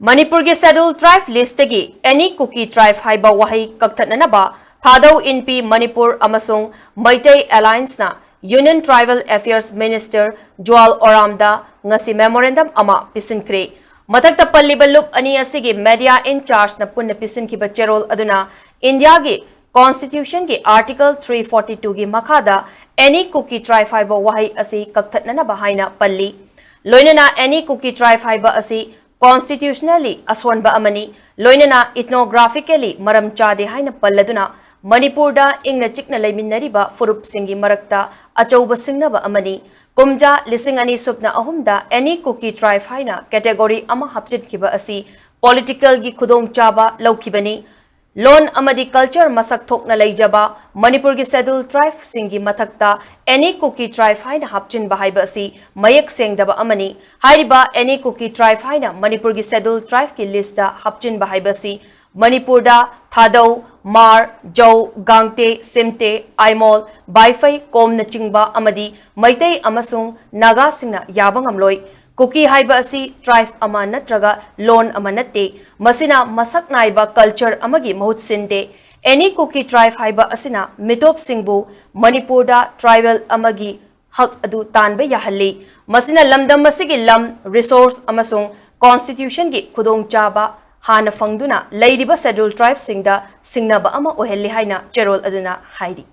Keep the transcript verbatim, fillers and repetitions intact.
ꯃꯅꯤꯄꯨꯔꯒꯤ Scheduled Tribe listꯇꯒꯤ Any Kuki Tribe ꯍꯥꯏꯕ ꯋꯥꯍꯩ ꯀꯛꯊꯠꯅꯅꯕ ꯊꯥꯗꯧ ꯏꯟꯄꯤ ꯃꯅꯤꯄꯨꯔ ꯑꯃꯁꯨꯡ Meitei Allianceꯅ Union Tribal Affairs Minister ꯖꯨꯋꯥꯜ ꯑꯣꯔꯥꯝꯗ ꯉꯁꯤ memorandum ꯑꯃ ꯄꯤꯁꯤꯟꯈ꯭ꯔꯦ꯫ ꯃꯊꯛꯇ ꯄꯜꯂꯤꯕ ꯂꯨꯞ ꯑꯅꯤ ꯑꯁꯤꯒꯤ media in chargeꯅ ꯄꯨꯟꯅ ꯄꯤꯁꯤꯟꯈꯤꯕ ꯆꯦꯔꯣꯜ ꯑꯗꯨꯅ ꯏꯟꯗꯤꯌꯥꯒꯤ Constitutionꯒꯤ Article three forty twoꯒꯤ ꯃꯈꯥꯗ Any Kuki Tribe ꯍꯥꯏꯕ ꯋꯥꯍꯩ ꯑꯁꯤ ꯀꯛꯊꯠꯅꯅꯕ ꯍꯥꯏꯅ ꯄꯜꯂꯤ꯫ ꯂꯣꯏꯅꯅ Any Kuki Tribe ꯍꯥꯏꯕ ꯑꯁꯤ constitutionally ꯑꯁꯣꯟꯕ ꯑꯃꯅꯤ, ꯂꯣꯏꯅꯅ ethnographically ꯃꯔꯝ ꯆꯥꯗꯦ ꯍꯥꯏꯅ ꯄꯜꯂꯗꯨꯅ ꯃꯅꯤꯄꯨꯔꯗ ꯏꯪꯅ ꯆꯤꯛꯅ ꯂꯩꯃꯤꯟꯅꯔꯤꯕ ꯐꯨꯔꯨꯞꯁꯤꯡꯒꯤ ꯃꯔꯛꯇ ꯑꯆꯧꯕ ꯁꯤꯡꯅꯕ ꯑꯃꯅꯤ꯫ ꯀꯨꯝꯖꯥ ꯂꯤꯁꯤꯡ ꯑꯅꯤ ꯁꯨꯞꯅ ꯑꯍꯨꯝꯗ Any Kuki Tribe ꯍꯥꯏꯅ category ꯑꯃ ꯍꯥꯞꯆꯤꯟꯈꯤꯕ ꯑꯁꯤ politicalꯒꯤ ꯈꯨꯗꯣꯡꯆꯥꯕ ꯂꯧꯈꯤꯕꯅꯤ꯫ ꯂꯣꯟ ꯑꯃꯗꯤ culture ꯃꯁꯛ ꯊꯣꯛꯅ ꯂꯩꯖꯕ ꯃꯅꯤꯄꯨꯔꯒꯤ Scheduled Tribeꯁꯤꯡꯒꯤ ꯃꯊꯛꯇ Any Kuki Tribe ꯍꯥꯏꯅ ꯍꯥꯞꯆꯤꯟꯕ ꯍꯥꯏꯕ ꯑꯁꯤ ꯃꯌꯦꯛ ꯁꯦꯡꯗꯕ ꯑꯃꯅꯤ꯫ ꯍꯥꯏꯔꯤꯕ Any Kuki Tribe ꯍꯥꯏꯅ ꯃꯅꯤꯄꯨꯔꯒꯤ Scheduled Tribeꯀꯤ listꯇ ꯍꯥꯞꯆꯤꯟꯕ ꯍꯥꯏꯕ ꯑꯁꯤ ꯃꯅꯤꯄꯨꯔꯗ ꯊꯥꯗꯧ, ꯃꯥꯔ, ꯖꯧ, ꯒꯥꯡꯇꯦ, ꯁꯤꯝꯇꯦ, ꯑꯥꯏꯃꯣꯜ, ꯕꯥꯏꯐꯩ, ꯀꯣꯝꯅꯆꯤꯡꯕ ꯑꯃꯗꯤ ꯃꯩꯇꯩ ꯑꯃꯁꯨꯡ ꯅꯥꯒꯥꯁꯤꯡꯅ ꯌꯥꯕ ꯉꯝꯂꯣꯏ꯫ ꯀꯨꯀꯤ ꯍꯥꯏꯕ ꯑꯁꯤ tribe ꯑꯃ ꯅꯠꯇ꯭ꯔꯒ ꯂꯣꯟ ꯑꯃ ꯅꯠꯇꯦ꯫ ꯃꯁꯤꯅ ꯃꯁꯛ ꯅꯥꯏꯕ culture ꯑꯃꯒꯤ ꯃꯍꯨꯠ ꯁꯤꯟꯗꯦ꯫ Any Kuki Tribe ꯍꯥꯏꯕ ꯑꯁꯤꯅ ꯃꯤꯇꯣꯞꯁꯤꯡꯕꯨ ꯃꯅꯤꯄꯨꯔꯗ tribal ꯑꯃꯒꯤ ꯍꯛ ꯑꯗꯨ ꯇꯥꯟꯕ ꯌꯥꯍꯜꯂꯤ꯫ ꯃꯁꯤꯅ ꯂꯝꯗꯝ ꯑꯁꯤꯒꯤ ꯂꯝ, resource ꯑꯃꯁꯨꯡ Constitutionꯒꯤ ꯈꯨꯗꯣꯡꯆꯥꯕ ꯍꯥꯟꯅ ꯐꯪꯗꯨꯅ ꯂꯩꯔꯤꯕ Scheduled Tribeꯁꯤꯡꯗ ꯁꯤꯡꯅꯕ ꯑꯃ ꯑꯣꯏꯍꯜꯂꯤ ꯍꯥꯏꯅ ꯆꯦꯔꯣꯜ ꯑꯗꯨꯅ ꯍꯥꯏꯔꯤ꯫